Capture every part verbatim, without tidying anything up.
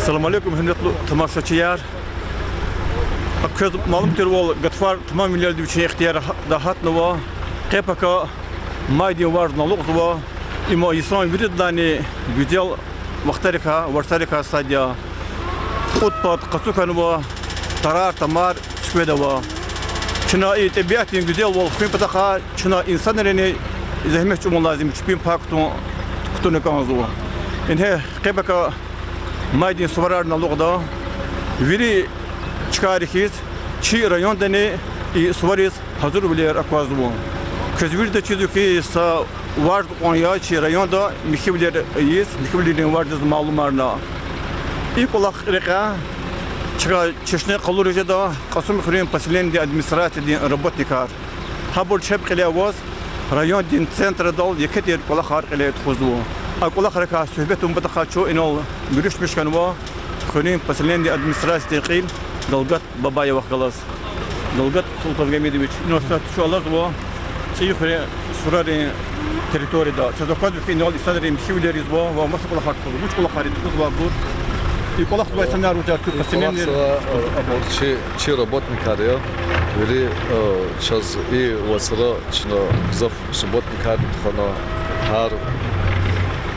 Салам алейкум, гьуьрметлу тамашачияр. Квез малум тирвал, гатфар тамамвилелди вичин ихтиярда гьатнава. Къе-пака майдин варз-налугъзава. Има йисан виридалайни гуьзел вахтарикай, варцарикай сад я. Кьуд пад къацу хьанва, тарар-тамар цуькведа ава. Чна и тӀебиатдин гуьзелвал хуьн патахъай чна инсанрини зегьмет чӀугун лазим, чпин пай кутун, кутуна кӀанзава. Ингье къе-пака майдин суварар налугъда. Вири чкайри хьиз, чи райондани и сувариз гьазурвилер аквазва. Квез виридаз чизва хьи, са варз кьван я чи районда михьивилер ийиз, михьивилерин варзиз малумарна. И кӀвалах рекьяй чка чешне къалуриз жеда Кьасумхуьруьн поселениедин администрациядин работникар. Гьабур чеб кьиле аваз райондин центрдал еке тир кӀвалахар кьиле тухузва. А кӀвалахрикай суьгьбет авун патахъай чун инал гуьруьшмиш хьанва хуьруьн поселениедин администрациядин кьил Далгат Бабаевахъ галаз. Далгат Султангьамидович, инал са чун алазва ЦӀийи хуьре сурарин территорияда. Чаз аквазва хьи, инал инсанрин михьивилер ийизва ва маса кӀвалахар тухузва. Вуч кӀвалахар я тухузвайбур? И кӀвалахзавай инсанар вуж я, куь поселение? КӀвалахзава, абур чи, чи работникар я. Вири, э, чаз и вацра чна гзаф субботникарни тухвана, гьар,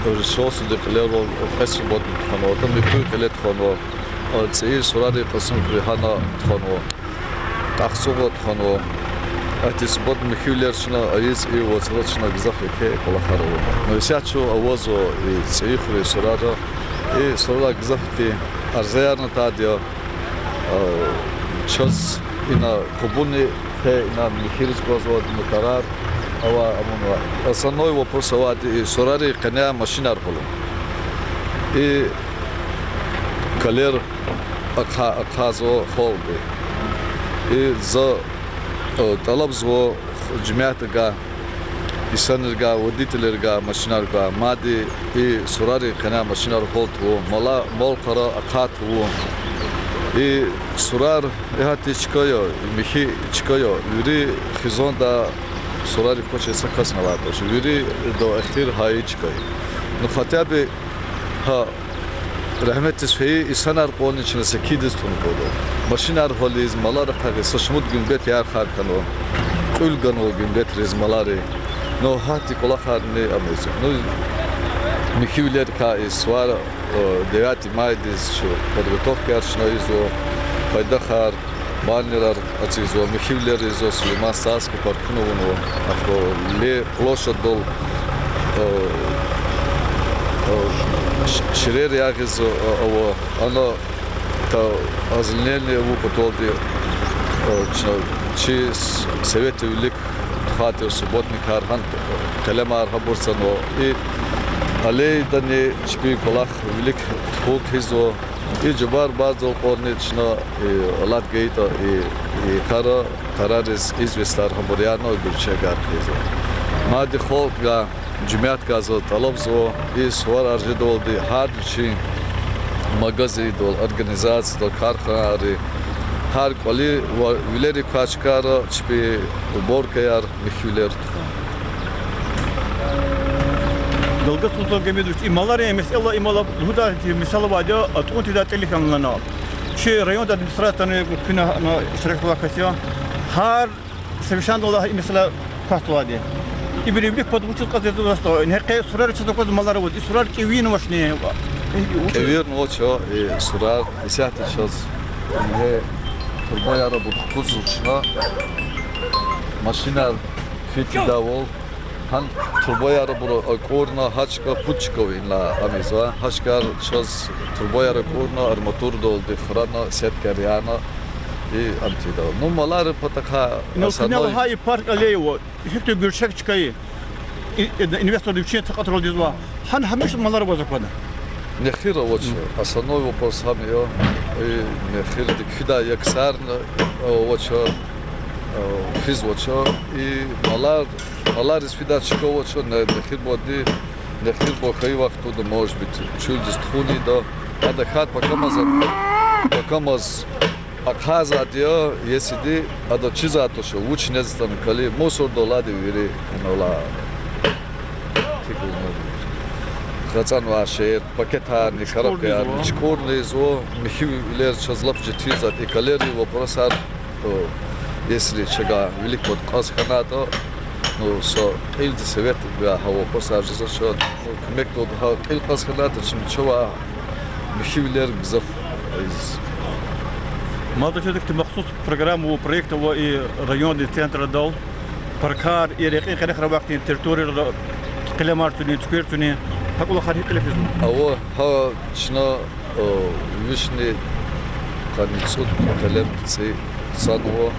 э, рушал суди кьилервал кьве субботник тухвана, ада муькуь кьиле тухванва, э, ЦӀийи сурарин Кьасумхуьр гьана тухванва. Ахцугъа тухванва. Ахьтин субботник михьивилер чна ийиз, и вацра чна гзаф еке кӀвалахар авуна. Ну, исятда чун авазва и ЦӀийи хуьруьн сурара. И сурарай гзаф ихьтин арзаярни атайди я. А, чаз ина къубуни, къе ина михьириз квазвайди, ина тарар авай, амунва. Основной вопрос авайди и сурарин къеняй машинар гьалун. И калер ахъа-, ахъайзава халкьди. И за, э, тӀалабзава жемятдивай, инсанривай, водителривай, машинрикай, мад и сурарин къеняй машинар гьалтӀа, мала, мал-къара ахъайна. И сурар, и гьатта чка я, михьи чка я, вири хизанда сурарик квачир са касни алайди туш, виридан эхир гьа и чка я. Ну, хотя бы гьа рагьметдиз фейи инсанар кьванни чна секиндиз тун кӀанда. Машинар гьализ, малар ахъайиз, са шумуд гуьмбет ярх хьанва, кьуьл ганва гуьмбетриз малари. Ну, гьахьтин кӀвалахарни ама ийизва. Ну, михьивилерикай и сувар, э, девятый майдиз чи подготовкаяр чна ийизва, пайдахар, баннерар эцигзава, михьивилер ийизва, Сулейман-Стальский паркуна авунва, ахпа Ле площадьдал, э, э, ш-, ширер ягъиз, э, ава, ана та озеленение авун паталди, э, чна, чи с-, советдин вилик тухвайтир субботникар гьана, э, къелемар гьабур санва. И аллеядани чпин кӀвалах вилик тухун хъийизва. И Жабар базар кьурни чна, и, алат гайитӀа, и, и къара, къарариз известар гьабур яна, гуьрчегар хъийизва. Мад халкьдивай, жемятдивай за тӀалабзава, и суварар жедалди гьар вичин магазиндал, организациядал, карханайри, гьар кӀвале ва вилерик квай чкайра чпи уборкаяр, михьивилер тухун. Далгат Султангьамидович, и маларин месэла, им ала лугьудай месэла авайди я, атӀун тийидай тӀилихъ ана лагьана. Чи райондин администрациядани куьне ана иштиракзавай кас я. Гьар совещаниедал и месэла квахьзавайди я. Ибурун вилик пад вучиз кьазвайди я, ингье къе сурар чаз аквазва, малар аваз. И сурар кӀевирнавачни? КӀевирнавач и сурар, исятда чаз ингье турбаяр абур хкудзава чна, машинар фидайвал. Гьана турбаяр абур акӀурна, гьа чка, пуд чка ава инлай ам ийизва. Гьа чкаяр чаз турбаяр акӀурна, арматурадалди храна, сеткаяр яна, и ам тийидайвал. Ну, маларин патахъай... Инал куьне лагьай и парк аллея ава, гьихьтин гуьрчег чка я, и, и, инвесторди вичин такьатралди ийизва. Гьана гьамиша малар аваз аквада? Нехир авач, основной вопрос гьам я, и нехирдик фидай я, ксарни авач, физвач, и малар, малариз фидай чка авач, не-, нехир бади, нехир бахьай вахтунда, может быть, чуьлдиз тухунин ада, ада хьайитӀа пакамаз, пакамаз ахъайзавайди я, если ада чизвайди туш, вуч нез атана кӀвале, мусордал алайди вири, инал алай. КъецӀанвай шейэр, пакетарни, коробкаярни чукӀурна ийизва. Михьивилер чаз лап четин затӀ я, и калердин вопросар, если чавай вилик квай кьаз хьанайтӀа, ну, са кьилди советдай гьа вопросар жезвач, ну, куьмекдалди гьа кьил кьаз хьанайтӀа, чун чавай михьивилер гзаф ийиз. Мад чаз ихьтин махсус программа ва проект ава и райондин центрадал, паркар, и рекьин къерех авай хьтин территорияра, къелемар цуни, цуьквер цуни, гьа кӀвалахар гьикӀ кьиле физва? Ава, гьа чна, э, вишни къанни цӀуд къелем цӀи цанва,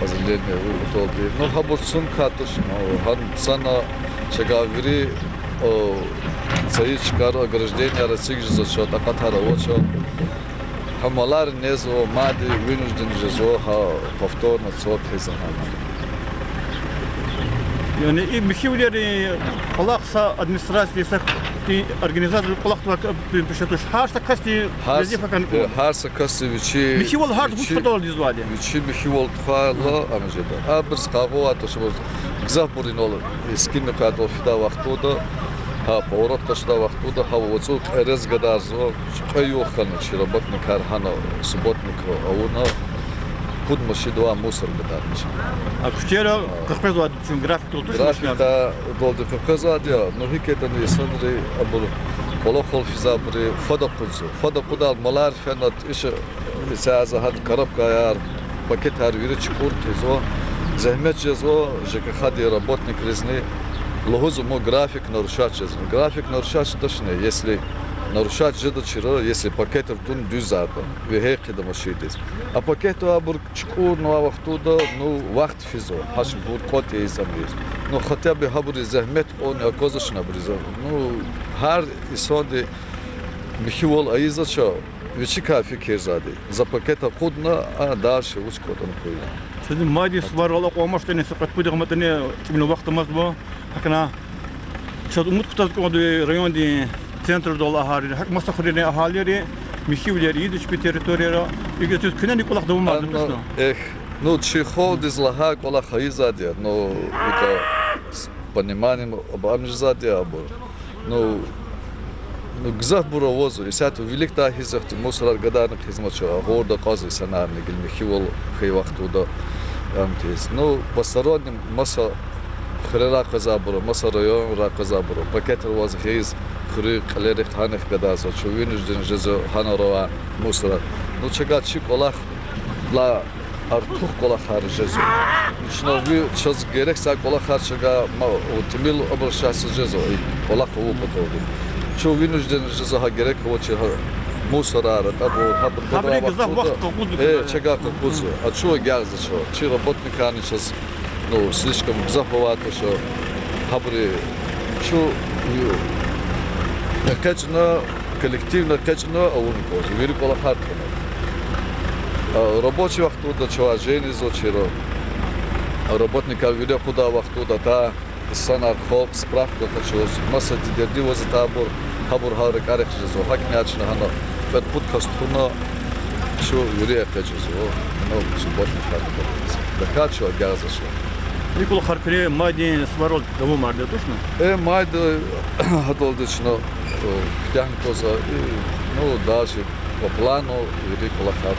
озеленение вугуталди. Ну, гьабур цун кар туш, ну, гьана цана, чавай вири, э, цайи чкайра ограждениеяр эциг жезвач, такьатар авач. Гьа малар незва, мад вынужден жезва гьа повторно цӀуд хизан гьана. Яни и михьивилерин кӀвалах са администрация, са организация кӀвалахзавай пи-, пише туш. Гьар са касдин везифа хьана кӀанда. Гьар са касди вичи, михьивал гьар вуч патал ийизвайди я? Вичи михьивал тухвайла ам жеда. Абуруз къарагъай туш, абур гзафбур инал, эски мехъерал фидай вахтунда, гьа поворот къачудай вахтунда, гьа вацӀу кьерез гадарзава, кьве югъ хьана чи работникар гьана, субботник авуна, пуд машинда мусор гадарна чна. А куьчейра къекъвезвайди чун графикдал туш машинар? Графикдалди къекъвезвайди я, ну гьикӀ ятӀани инсанри абур кӀвалахал физвайбуру фад акъудзава. Фад акъудайла малар фена тӀиш, исятда гьа коробкаяр, пакетар вири чукӀур тийизва, зегьмет жезва ЖКХ-дин работникризни, лугьузва, мад график нарушать жезва. График нарушать жедачни, если нарушать жедачир, если пакетар тун дуьз затӀа, вегьей хъийида машиндиз. А пакетар абур чукӀурнавай вахтунда, ну, вахт физва, гьачбур кӀватӀ ийиз, ам ийиз. Ну, хотя бы гьабуруз зегьмет кьван аквазвачни абуруз. Ну, гьар инсанди михьивал ийизвач, вичикай фикирзавайди. За пакет акъудна, а дальше вуч кӀватӀна хьуй. Чаз майдин суварал акьван амачтӀани, са кьвед-пуд югъ аматӀани, тӀимил вахт амазма. ГьакӀна чаз умуд кутаз кӀанда райондин центрдал агьалийри, гьакӀ маса хуьрерин агьалийри михьивилер ийида чпин территорияра. Эгер чаз куьнени кӀвалах давамарда тушни? Эхь, ну, чи халкьдиз лагьай кӀвалах ийизвайди я, ну, икӀ с-, пониманием ам жезвайди я абур. Ну, ну, гзафбур авазва, исятда виликдай гьиз ихьтин мусорар гадарна хъийизмач, агъурда акьазва инсанарни, гила михьивал хьайи вахтунда ам тийиз. Ну, посторонний маса хуьрерай къвезвайбуру, маса районрай къвезвайбуру пакетар ваз гъиз, хуьруьн кьилерихъ гьанихъ гадазва, чун вынужден жезва гьанра авай мусорар. Ну, чавай чи кӀвалах ла артух кӀвалахар жезва. Чна ви-, чаз герек са кӀвалахар чавай ма-, у, тӀимил обращаться жезва, и кӀвалах авун паталди. Чун вынужден жезва гьа герек авачир гьа мусорар, атӀабур, гьабур гадарай вахтунда, э, чавай къакъудзава. А чун агакьзава чун. Чи работникарни чаз, ну, слишком гзаф авайди туш, гьабуруз чун, э, экъечӀна, коллективно экъечӀна авун кӀанзава, вири кӀвалахар хьана. А рабочий вахтунда чавай женизва чира. Работникар вири акъудай вахтунда та инсанар, халкь справка къачуз, маса дидедин вазитайбур, гьабур гьа ракӀарихъ жезва. ГьакӀни чна гьана кьвед-пуд кас тухвана, чун вири экъечӀзава. Ну, субботник хьана кӀвалахиз. ТахьайтӀа чун агакьзава чун. И кӀвалахар куьне майдин суварал давамарда тушни? Э, майда гьадалди чна, э, куьтягьна кӀанзава, и, ну, дальше по плану вири кӀвалахар.